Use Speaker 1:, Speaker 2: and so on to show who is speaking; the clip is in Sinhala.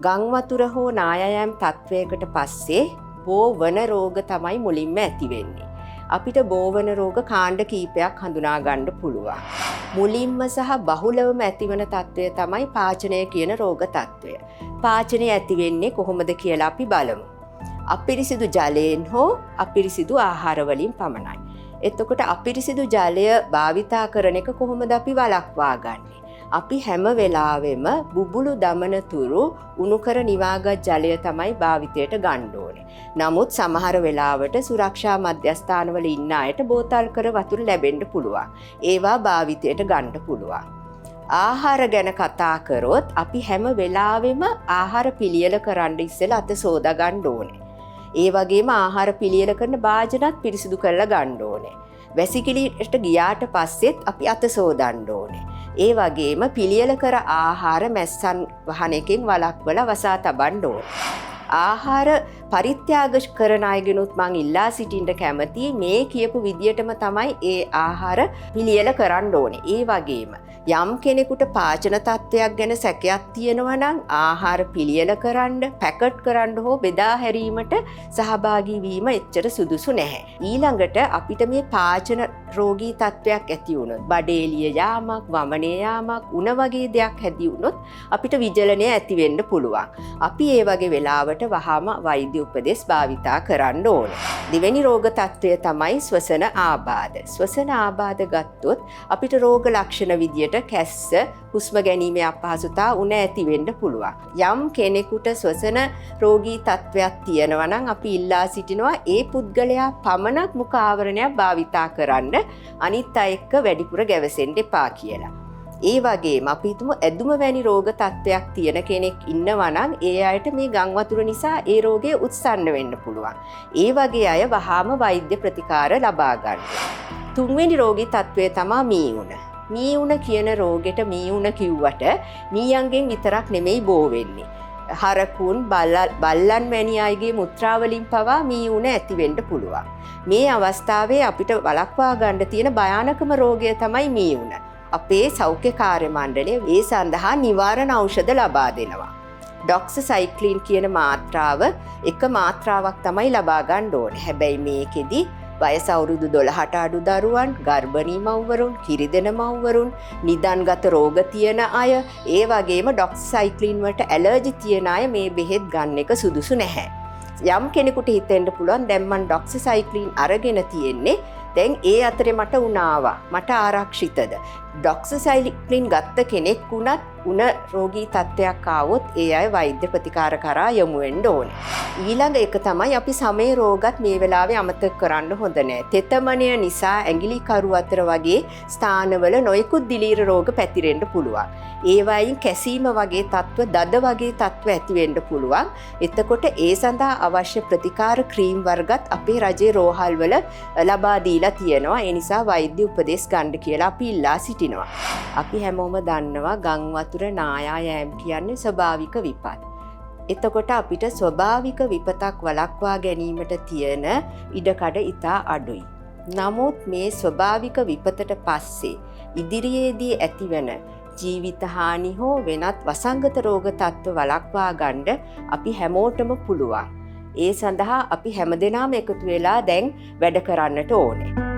Speaker 1: ගං වතුර හෝ නායයම් තත්ත්වයකට පස්සේ බෝ වන රෝග තමයි මුලින්ම ඇති වෙන්නේ. අපිට බෝවන රෝග කාණ්ඩ කීපයක් හඳුනා ගන්න පුළුවන්. මුලින්ම සහ බහුලවම ඇතිවන තත්ත්වය තමයි පාචනය කියන රෝග තත්ත්වය. පාචනය ඇති වෙන්නේ කොහොමද කියලා අපි බලමු. අපිරිසිදු ජලයෙන් හෝ අපිරිසිදු ආහාර වලින් පමණයි. එතකොට අපිරිසිදු ජලය භාවිතා කරන එක කොහොමද අපි වළක්වා ගන්නේ? අපි හැම වෙලාවෙම බුබුලු දමන තුරු උණු කර නිවාගත් ජලය තමයි භාවිතයට ගන්න ඕනේ. නමුත් සමහර වෙලාවට සුරක්ෂා මධ්‍යස්ථානවල ඉන්න අයට බෝතල් කර වතුර ලැබෙන්න පුළුවන්. ඒවා භාවිතයට ගන්න පුළුවන්. ආහාර ගැන කතා කරොත් අපි හැම වෙලාවෙම ආහාර පිළියෙල කරන්න ඉස්සෙල්ලා අත සෝදා ගන්න ඕනේ. ඒ වගේම ආහාර පිළියෙල කරන භාජනත් පිරිසිදු කරලා ගන්න ඕනේ. වැසිකිළියට ගියාට පස්සෙත් අපි අත සෝදන්න ඕනේ. ඒ වගේම පිළියෙල කර ආහාර මැස්සන් වහන එකෙන් වළක්වලා වසා තබන්න ඕනේ. ආහාර පරිත්‍යාග කරන අයගෙනුත් මං ඉල්ලා සිටින්න කැමතියි මේ කියපු විදියටම තමයි ඒ ආහාර පිළියෙල කරන්න ඕනේ. ඒ වගේම යම් කෙනෙකුට පාචන තත්ත්වයක් ගැන සැකයක් තියෙනවා නම් ආහාර පිළියෙල කරන්න, පැකට් කරන්න හෝ බෙදා හැරීමට සහභාගී වීම එච්චර සුදුසු නැහැ. ඊළඟට අපිට මේ පාචන රෝගී තත්ත්වයක් ඇති වුණොත්, බඩේ එළිය යාමක්, වමනේ යාමක්, උණ වගේ දෙයක් හැදි වුණොත් අපිට විජලනය ඇති වෙන්න පුළුවන්. අපි ඒ වගේ වෙලාවට වහාම වෛද්‍ය උපදෙස් භාවිතා කරන්න ඕනේ. දෙවෙනි රෝග තත්ත්වය තමයි ශ්වසන ආබාධ. ශ්වසන ආබාධ ගත්තොත් අපිට රෝග ලක්ෂණ විදියට කැස්ස, හුස්ම ගැනීමේ අපහසුතා, උණ ඇති වෙන්න පුළුවන්. යම් කෙනෙකුට ශ්වසන රෝගී තත්ත්වයක් තියෙනවා නම් අපි ඉල්ලා සිටිනවා ඒ පුද්ගලයා පමණක් මුඛ ආවරණයක් භාවිතා කරන්න, අනිත් අය එක්ක වැඩිපුර ගැවසෙන්න එපා කියලා. ඒ වගේම අපි හිතමු ඇදුම වැනි රෝග තත්ත්වයක් තියෙන කෙනෙක් ඉන්නවා නම් ඒ අයට මේ ගං වතුර නිසා ඒ රෝගය උත්සන්න වෙන්න පුළුවන්. ඒ වගේ අය වහාම වෛද්‍ය ප්‍රතිකාර ලබා ගන්න. තුන්වෙනි රෝගී තත්ත්වය තමා මී උණ. මී උණ කියන රෝගෙට මී උණ කිව්වට මීයන්ගෙන් විතරක් නෙමෙයි බෝ වෙන්නේ. හරකුන්, බල්ලන් වැනි අයගේ මුත්‍රා වලින් පවා මී උණ ඇති වෙන්න පුළුවන්. මේ අවස්ථාවේ අපිට වළක්වා ගන්න තියෙන භයානකම රෝගය තමයි මී උණ. අපේ සෞඛ්‍ය කාර්ය මණ්ඩලය ඒ සඳහා නිවාරණ ඖෂධ ලබා දෙනවා. ඩොක්සසයික්ලින් කියන මාත්‍රාව එක මාත්‍රාවක් තමයි ලබා ගන්න ඕනේ. හැබැයි මේකෙදි වයස අවුරුදු 12ට අඩු දරුවන්, ගර්භණී මව්වරුන්, කිරිදෙන මව්වරුන්, නිදන්ගත රෝග තියෙන අය, ඒ වගේම ඩොක්සසයික්ලින් වලට ඇලර්ජි තියෙන අය මේ බෙහෙත් ගන්න එක සුදුසු නැහැ. යම් කෙනෙකුට හිතෙන්න පුළුවන් දැන් මං ඩොක්සිසයික්ලින් අරගෙන තියෙන්නේ, දැන් ඒ අතරේ මට උණ ආවා, මට ආරක්ෂිතද? ඩොක්සිසයික්ලින් ගත්ත කෙනෙක් වුණත් උණ රෝගී තත්ත්වයක් ආවොත් ඒ අය වෛද්‍ය ප්‍රතිකාර කරා යොමු වෙන්න ඕනේ. ඊළඟ එක තමයි අපි සමේ රෝගත් මේ වෙලාවේ අමතක කරන්න හොඳ නෑ. තෙතමනය නිසා ඇඟිලි කරු අතර වගේ ස්ථානවල නොයෙකුත් දිලීර රෝග පැතිරෙන්න පුළුවන්. ඒවායින් කැසීම වගේ තත්ත්ව, දද වගේ තත්ත්ව ඇති වෙන්න පුළුවන්. එතකොට ඒ සඳහා අවශ්‍ය ප්‍රතිකාර ක්‍රීම් වර්ගත් අපේ රජයේ රෝහල්වල ලබා දීලා තියෙනවා. ඒ නිසා වෛද්‍ය උපදෙස් ගන්න කියලා අපි ඉල්ලා සිටිනවා. අපි හැමෝම දන්නවා ගං වතුර නායා යෑම කියන්නේ ස්වභාවික විපත්. එතකොට අපිට ස්වභාවික විපතක් වළක්වා ගැනීමට තියෙන ඉඩකඩ ඉතා අඩුයි. නමුත් මේ ස්වභාවික විපතට පස්සේ ඉදිරියේදී ඇතිවන ජීවිත හානි හෝ වෙනත් වසංගත රෝග තත්ත්ව වළක්වා ගන්න අපි හැමෝටම පුළුවන්. ඒ සඳහා අපි හැමදෙනාම එකතු වෙලා දැන් වැඩ කරන්නට ඕනේ.